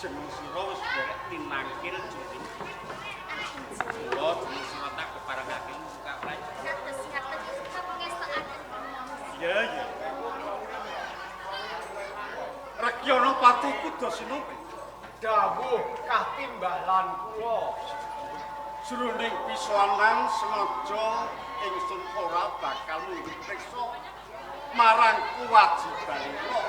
Jeneng sira wis derek tinangkil jroning. Mula jeneng sira tak keparengake muka praja. Kados ngaten kapangestokaken kula. Iya, iya. Rekyana Patih Kudasena Dawuh katimbalan kula. Jroning pisowanan sengaja ingsun ora bakal mundhut priksa marang kewajibanira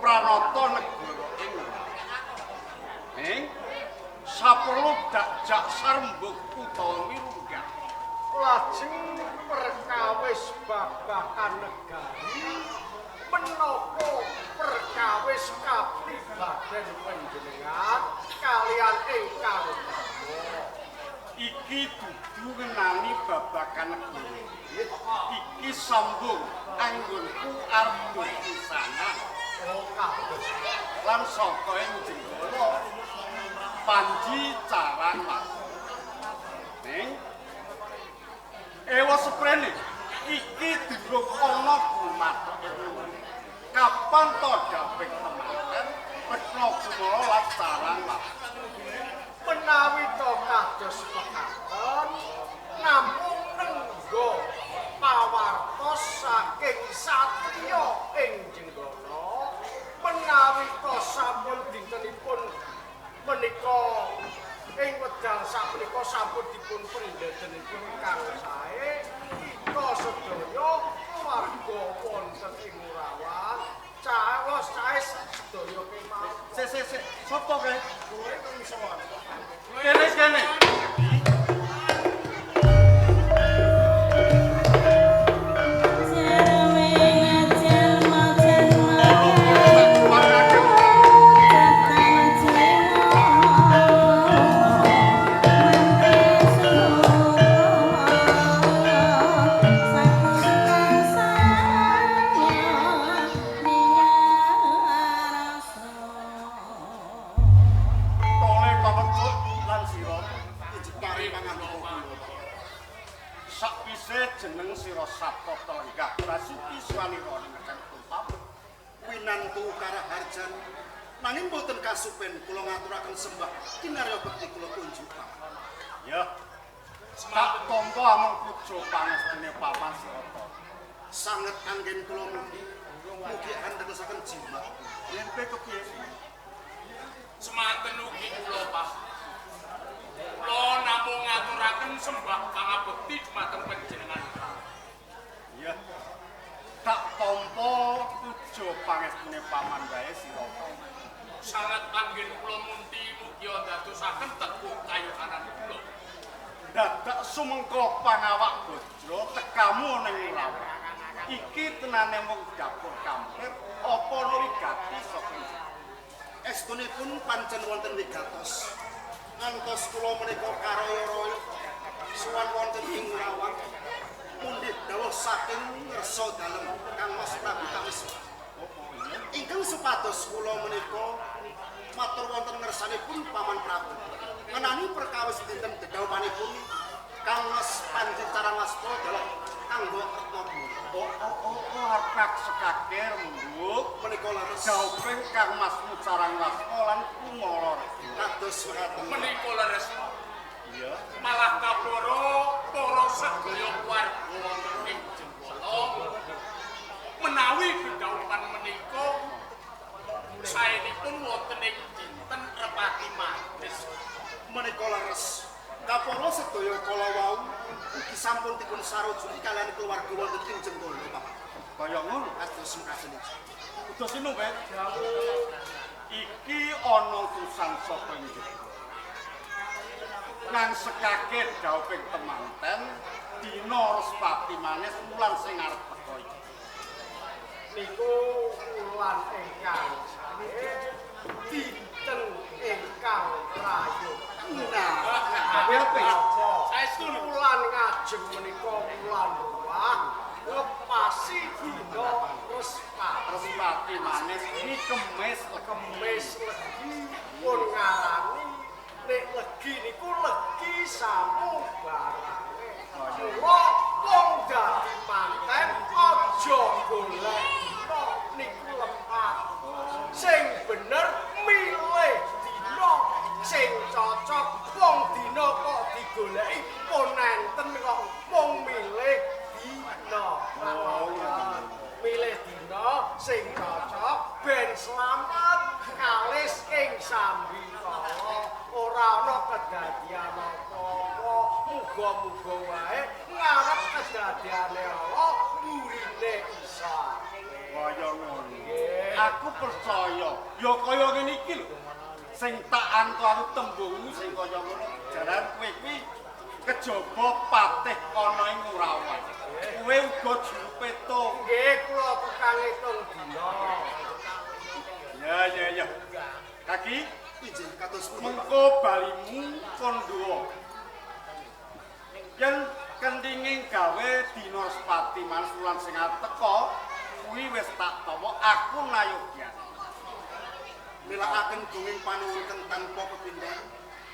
pranata negara ing. Ning saperlu dakjak sarembug utawa mirunggah. Lajeng perkawis babagan negari menapa perkawis kapribaden panjenengan kalian ingkang garwa. Iki dudu ngenani babagan negara. Iki sambung anggonku arep pisanan. Oh, kados lan saka ing Jenggala panji carang mas. Ning ewa seprene iki durung ana gumatheke. Kapan to daping temanten Retna Kumara lan carang mas. Menawi to kados mekaten namung nengga pawartos saking satriya ing Jenggala menawi to sampun dintenipun menika ing wekdal sapunika sampun dipun pendhetenipun kang sae kita sedaya keluarga wonten ing Ngurawan cawos sae sedaya kemawon. Sik sik sik, sapa kae? Kowe kok iso Kene kene. Tole pamecut lan sira Ijekare pangandika kula. Sakwise jeneng sira Sabta Telenggah Basuki Swanira ning Tumpap Winantu karaharjan nanging boten kasupen kula ngaturaken sembah kinarya bekti kula kunjuk paman. Ya. Tak tampa amung puja pangestune paman sira. Sanget anggen kula mundi mugi antesaken jimat. Yen kowe kepiye? Semanten ugi kula, Pak. Kula namung ngaturaken sembah pangabekti dumateng panjenengan. Ya. Tak tampa puja pangestune paman wae sira. Sanget anggen kula mundi mugi ndadosaken teguh kayohanan kula. Dadak sumengko pangawak bojro tekamu ning Ngurawan. Iki tenane wong dapur kampir apa ana wigati saka iki? Estunipun pancen wonten wigatos. Ngantos kula menika karoyo-royo suwan wonten ing Ngurawan mundhit dawuh saking ngersa dalem Kang Mas Prabu Kameswara. Ingkang supados kula menika matur wonten ngersanipun Paman Prabu ngenani perkawis dinten dedhawuhanipun Kang Mas Panji Carangwasta dalah kanggo Retna Kumara. Oh oh oh oh arep ngaksekake rembug Menika leres dawuhing Kang Mas Carangwasta lan Kumara. Kados mekaten. Menika leres. Iya. Malah kaporo para sedaya warga wonten ing Jenggala menawi dedhawuhan menika saenipun wonten ing dinten Repati Manis. Menika leres. Kaporo sedaya kala wau ugi sampun dipun sarujuli kaliyan keluarga wonten ing Jenggala, Paman. Kaya ngono. Kados mekaten iki. Udasena wae. Iki ana utusan saka Inggris. Ngangsekake dawuhing temanten dina Respati Manis wulan sing arep teka iki. Niku wulan ingkang sae dinten ingkang prayoga. Nah, Ape? Saestu Wulan ngajeng menika wulan ruwah ngepasi dina Respati. Respati Manis iki Kemis legi. Kemis legi pun ngarani nek legi niku legi samu barange. Mula wong dadi manten aja golek dina niku lepat. Sing bener milih dina sing cocok. Wong dina kok digoleki pun enten kok mung milih dina. Oh, milih dina sing cocok ben slamet kalis ing sambikala, ora ana kedadian apa-apa. Muga-muga wae ngarep kedadiane ala mburine isa. Kaya ngono. Aku percaya. Ya kaya ngene iki lho. Sing tak antu-antu tembungmu sing kaya ngono, jaran kowe kuwi kejaba patih ana ing Ngurawan. Kowe uga juru petung. Nggih, kula tukang ngitung dina. Ya ya ya. Kaki Injih kados pundi, Pak? Mengko balimu kandha. Yen kendinging gawe dina Respati manis wulan sing arep teka, kuwi wis tak tawa aku nayogyan. Nilakaken gunging panuwun tanpa pepindhan.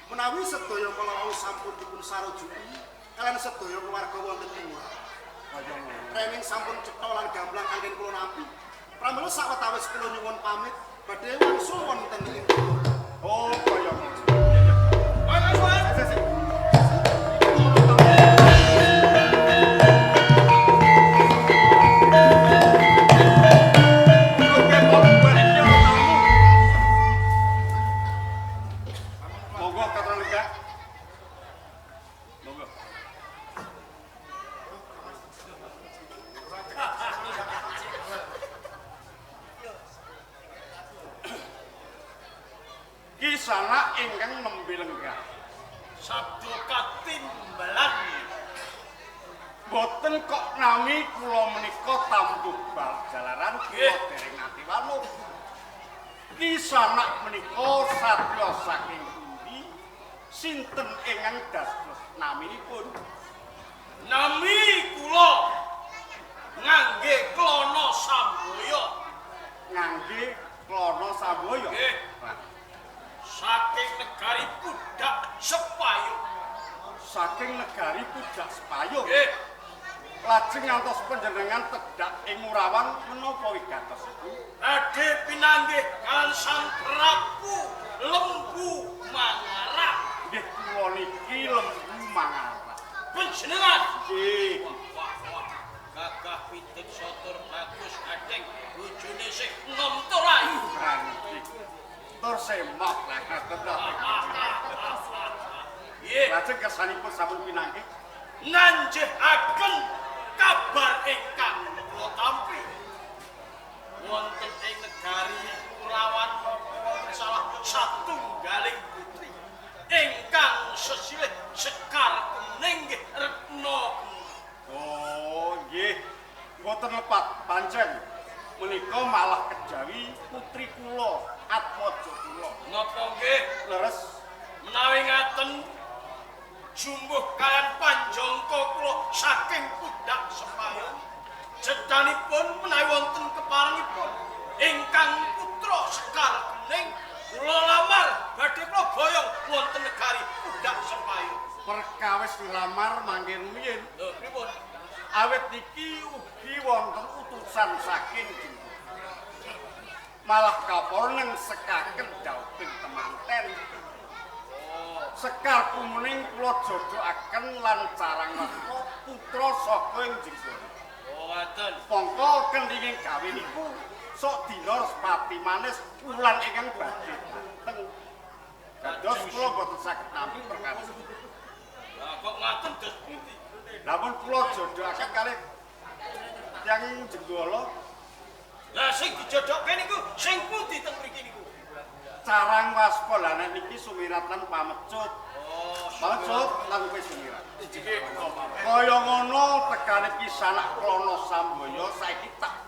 Menawi sedaya kala wau sampun dipun sarujuki kalian sedaya keluarga wonten ing Ngurawan. Kaya ngono. Rening sampun cetha lan gamblang anggen kula nampi. Pramila sawetawis kula nyuwun pamit badhe wangsul wonten ing kula. Oh, kaya ngono. Ya ya. Ayo, ayo, ayo. Sik, sik. Oke, monggo iki ana tamu. Monggo katon lenggah. Monggo. Kisana ingkang nembe lenggah. Sabda katimbalan. Boten kok nami kula menika tambuh bal jalaran kula dereng nate waluh. Kisanak menika satriya saking pundi? Sinten ingkang dados naminipun? Nami kula ngangge klono samboyo. Ngangge klono samboyo. Nggih. Wah, Saking negari Pudak Sepayung. Saking negari Pudak Sepayung. Nggih. Lajeng ngantos panjenengan tedhak ing Ngurawan menapa wigatosipun? Badhe pinanggih kalian Sang Prabu Lembu Mangarah. Nggih kula niki Lembu Mangarah. Panjenengan. Nggih. Wah, wah, gagah pitik sotur bagus adeng bojone sing enom tur ayu. Nggih. Tur semok lah ngoten to. Nggih. Lajeng kersanipun sampun pinanggih. Nanjehaken kabar ingkang kula tampi. Wonten ing negari Kurawan wonten salah satunggaling putri ingkang sesilih sekar kuning nggih retna. Oh, nggih. Mboten lepat pancen. Menika malah kejawi putri kula, Atmaja kula. Napa nggih? Leres. Menawi ngaten jumbuh kalian panjangka kula saking Pudak Sepayung. Jedanipun menawi wonten keparengipun ingkang putra Sekar Kening kula lamar badhe kula boyong wonten negari Pudak Sepayung. Perkawis nglamar mangke rumiyin. Lho pripun? Awit niki ugi wonten utusan saking Jember. Malah kapor nengsekaken dhawuhing temanten. Sekar Kuning kula jodohaken lan carang waspa putra saka ing Jember. Oh ngaten. Pongko kendinging gawe niku sok dina Respati manis wulan ingkang badhe dateng. Dados kula boten saged nampi perkawis. Lah kok ngaten dos pundi? Lamun kula jodohaken kalih tiyang Jenggala. Lah sing dijodohke niku sing pundi teng mriki niku? Carang waspa lah nek niki sumirat lan pamecut. Oh, pamecut lan kowe sumirat. Nggih. Kaya ngono tekane Kisanak Klono Samboyo saiki tak